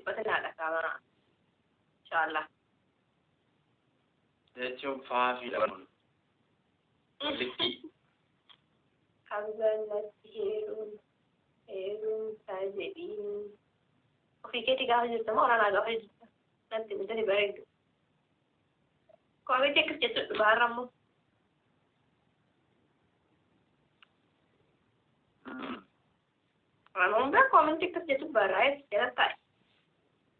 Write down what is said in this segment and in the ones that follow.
dubbatinaadha kaama. Inshaallah. Jechuun faafii dhaban. Likkii. Hamzaan natti heerumtaa jedhiin. Ofii keetii gaafa jirtu moo olaanaa gaafa jirtu? Natti mudate bareedu. Koomitii akkas jettu dhugaarra immoo. Ramuun bira koomitii akkas jettu barraa'ee jala taa'e.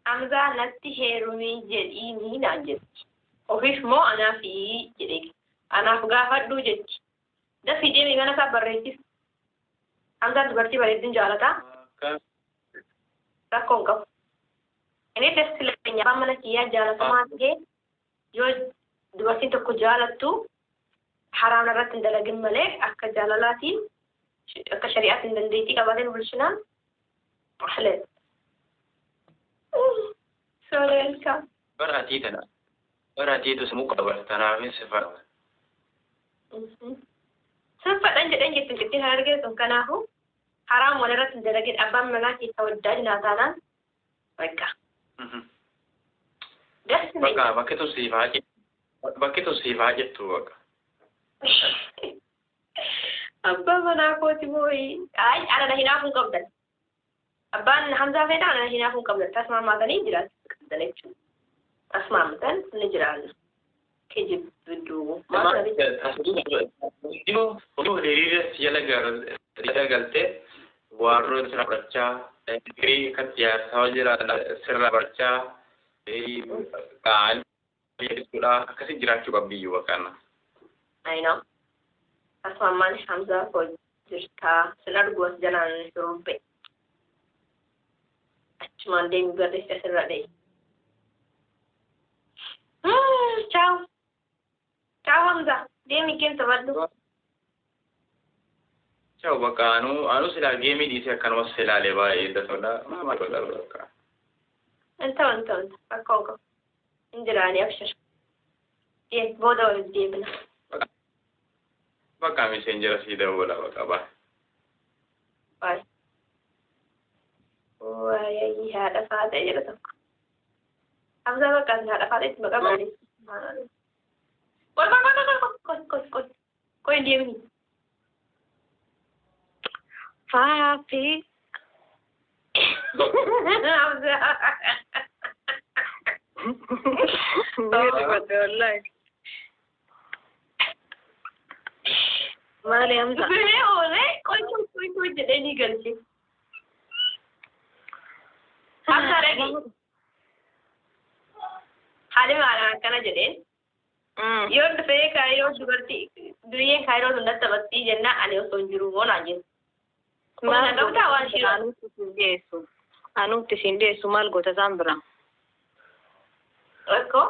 Hamzaa natti heerumii jedhiinii naan jetti. Ofiif moo anaafi jedhee. Anaaf gaafadhuu jetti. Dafii deemii mana isaa barreessif. Hamzaan dubartii bareedduun jaalataa. Rakkoo hin qabu. Inni das ilanya abbaan mana kiyyaa jaalatamaa ta'ee yoo dubartiin tokko jaalattu haraam irratti hin dalagin malee akka jaalalaatiin akka shari'aatiin dandeettii qabaateen bulchinaan ahlan. So welcome. Bara atii tana. Bara atiitu sammuu qaba. Tanaafis sifa. Sun fadhan jedhan jettu jettee kan argite sun kanaafu haraam wal irratti hin dalagin abbaan manaa keessaa waddaa jinaa taanaan bakka. Das Bakka bakki tun siif haa jettu. Bakki tun siif haa jettu bakka. Abbaa manaa kooti mooyi. Ay, ana na hinaafuu hin qabdan. Abbaan Hamzaa fedha ana na hinaafuu hin qabdan. Tasmaammaatanii jiraachuu qabdan jechuudha. Tasmaamatan ni jiraanna. Kijibduu. Maal Hundinuu hiriira jala galtee waarroo sirra barachaa, fikirii kan siyaasa jira sirra barachaa, qaanii jechuudha. Akkasii jiraachuu qabdiyyuu bakka kana. I know. Tasmaammaan Hamzaa koo jirtaa. Sin argu as jalaan shurrubbee. Achumaan deemi barreessi asirra dhee. Ciao. Ciao Hamza. Deemi game taphadhu. Ciao bakka anuu silaa geemii dhiisee akkanumas ilaalee baay'ee dasoodha. Maal godha bakka. Inta inta inta rakkoo hin qabu. Hin jiraani abshir. Deemi booda walitti deebina. Bakka miseenjera sii dawwala bakka baay'ee. Baay. Waayee haadha faatee jedha tokko. Hamzaa bakka haadha faatee itti maqaa balleessi. Qoy qoy qoy qoy qoy qoy qoy qoy hin deemini. Faafi. Hamzaa. Ni wallahi. Maali Hamza? Dubbilee oolee qoy qoy qoy qoy jedhee ni galche. Hamzaa dhaqi. Haadha akkana jedheen. Yoo dhufee kaayiroo dubartii duriyyeen kaayiroo sun natti taphattii jennaan ani osoo hin jiru moo naan jettu. Maal qabdaa waan ishee Anuutti siin dhiyeessu. Anuutti siin dhiyeessu maal goota isaan bira? Rakkoo.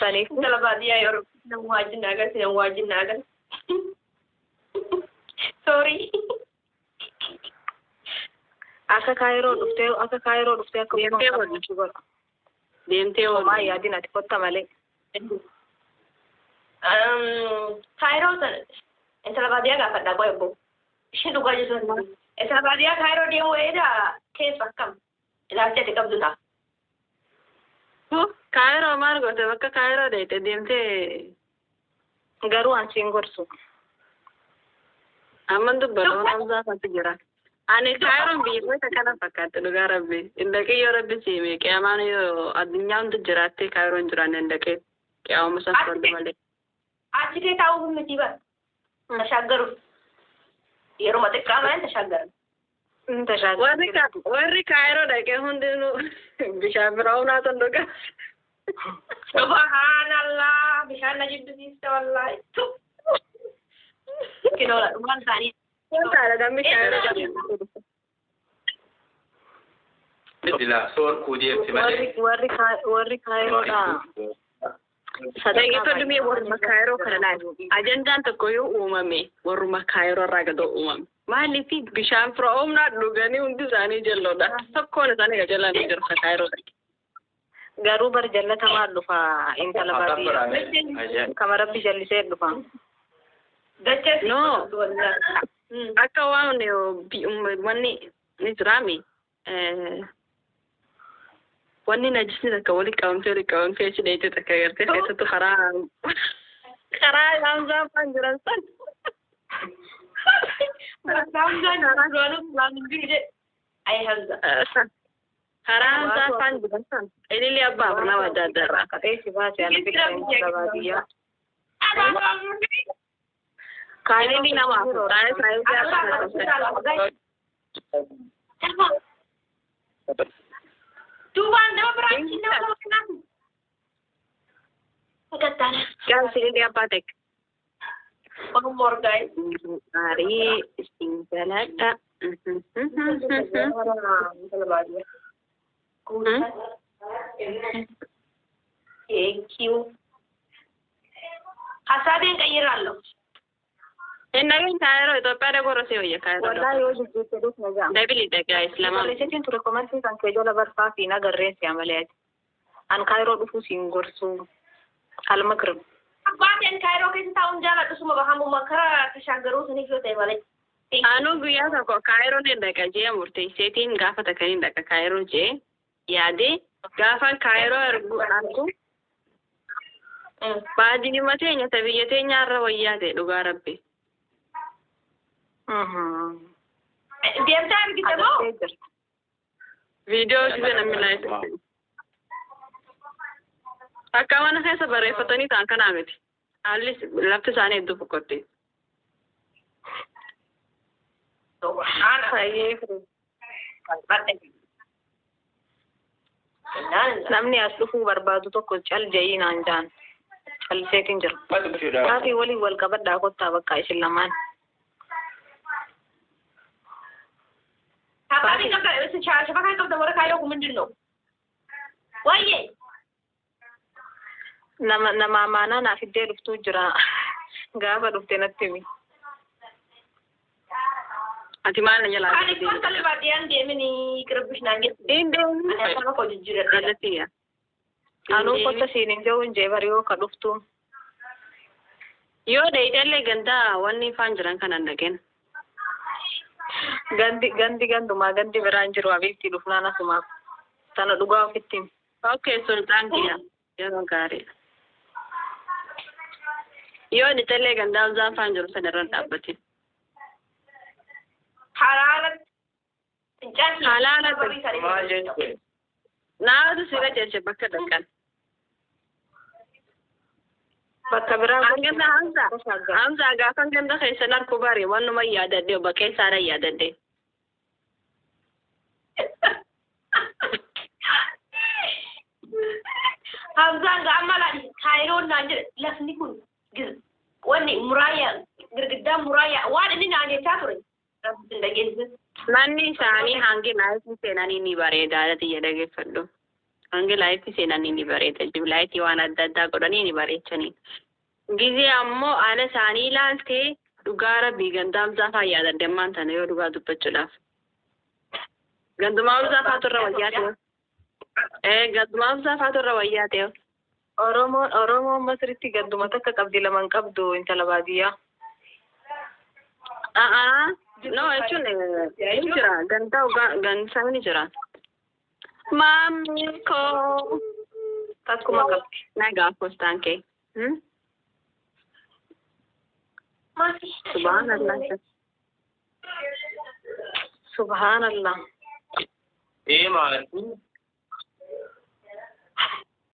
Saniif. Intala baadiyyaa yeroo nama waajjin naa galti nama waajjin naa galti. Sorry. Akka kaayiroo dhuftee akka kaayiroo dhuftee akka Deemtee oolu. Deemtee oolu. Homaa yaadin ati kotta malee. Kaayiroo sana intala baadiyyaa gaafadhaa qoy obbo. Isheen dhugaa jirtu intala baadiyyaa kaayiroo deemuu eedaa keessa akkam ilaalcha ati qabdu naaf. Kaayiroo maal goote bakka kaayiroo deemte deemtee Garuu an siin gorsu. Amman dubbatu Hamzaa kanatu jira. Ani kaayiroon biyya kana fakkaatti dhugaa rabbi. Indaqee yoo rabbi siime qiyaamaan yoo addunyaa hundi jiraattee kaayiroon jiraanne indaqee qiyaamuma san fudhadhu malee. Achi kee taa'uu miti bara. Tashaaggaruuf. Yeroo xiqqaa malee tashaaggaran. Warri kaayiroo dhaqee hundinuu bishaan biraa'uunaa tan dhugaa. Subhaanallah bishaan na jibbisiiste wallaahi. Kinoola dhugaan isaanii. Wantaadha namni kaayiroo dhaqee. Silaa soorkuu deemti malee. Warri kaayiroodhaa. Dhaggeeffadhu mee warruma kaayiroo kana laali. Ajandaan tokko yoo uumame warruma kaayiroo irraa gad uumame. Maaliif bishaan firoomnaa dhuganii hundi isaanii jalloodha. Tokkoon isaanii qajeelaan hin jiru kaayiroo dhaqe. Garuu bar jallatamaa dhufa intala baadiyyaa. Kama rabbi jallisee dhufa. Dachee No. Akka waan wanni ni jiraami. Wanni najisni takka walitti qabamtee achi dheeyte takka gartee keessattuu karaa Hamzaa faan jiran san. Hamzaan duraanuu islaan hin jiru jedhe. Ay Hamza. Karaa Hamzaa faan jiran san. Ililii abbaa nama adda adda irraa. Qaxee si baase ana fikira intala baadiyyaa. Ililii nama afur. Kaayee abbaa. Duubaan nama biraachi nama kanaaf. Gattana. Gaansi ililii abbaa ta'e. One more, guys. Gaarii isin jaaladha. Intala baadiyyaa. Thank you. ሀሳቤን ቀይራለሁ። Inni kaayiroo Itoophiyaa gorosee wayya kaayiroo. Wallaahi yoo jijjiirte dhufu nagaa. Dabili guys lama. Barreessitiin ture komantii kan kee jala barfaa fi nagarreen si amalee ati. An Kaayiroo dhufuu siin gorsuu. Almagrib. Abbaateen Kaayiroo keessa taa'uun jaaladhu suma bahamuma karaa tashaaggaruu saniif yoo ta'e malee. Anuu guyyaa tokko Kaayiroo ni dhaqa jee murteesseetiin gaafa takka ni dhaqa Kaayiroo jee yaadee gaafa Kaayiroo argu baadiyyuma teenya ta biyya teenya irra wayyaa ta'e dhugaa rabbi. Deemtee argite moo? Agartee jirta. Viidiyoo gisee namni laayite. Akka mana keessa barreeffatanii ta'an kanaa miti. Haalli lafti isaanii hedduu fokkotti. Baay'ee namni as dhufuu barbaadu tokko cal ja'ii naan jaan. Calliseetiin jira. Kaafii waliin wal qabadhaa kottaa bakka isin lamaan. ሀሳቤን ሸፈካ qabda warra Kaayiroo kun ምንድን ነው? ወይዬ Nama amaanaa naaf iddee dhuftuu jira. Gaafa dhufte natti himi. Ati maal na jalaa? Ani kun kalee baadiyyaan deemini qirbish naan jette. Hin deemin. Ani asama koo jijjiiradheera. Kallattiya. Anuu kotta siin hin jiru hin jee bari yoo ka dhuftu. Yoo dheeyitellee gandaa wanni ifaan jiran kanan dhaqeen. Gandi gandumaa gandi biraan jiru abiibtii dhufnaan asumaaf. Tana dhugaa ofitti himi. Okay, sultaan kiyya. Yeroo gaariidha. Yoo dheeyitellee gandaa Hamzaan faan jiru sana irra hin dhaabbatin. Halaala fincaan Halaala Maal jette? Naatu si qajeelche bakka dhaqan. Bakka biraa Ganda Hamza. Hamza gaafan ganda keessan harku bari wannuma yaadadde bakka isaadha yaadadde. Hamzaan ga'amma laali Kaayiroon naan jedhe lafni kun wanni muraayyaa girgiddaan muraayyaa waan inni naan jechaa ture. Rabbi hin dhageessisu. Manni isaanii hangi laayitii seenanii ni bareeda haadha dhageeffadhu. Hangi laayitii seenanii ni bareeda. Laayitii waan adda addaa godhanii ni bareechanii. Gizee ammoo haala isaanii ilaaltee dhugaa rabbii ganda Hamzaa faa yaadadde ammaan tana yoo dhugaa dubbachuudhaaf. Gandumaa Hamzaa faatu irra wayyaa ta'e. Ee, gandumaa Hamzaa faatu irra wayyaa ta'e. Oromoon Masritti ganduma takka qabdi laman qabdu intala baadiyyaa. A'aa. No, jechuun ni jira. Ganda ganda ni jira. Maamni koo. Takkuma qabdi. Nagaa postaan kee. Subhanallah. Subhanallah. Ee, maatii.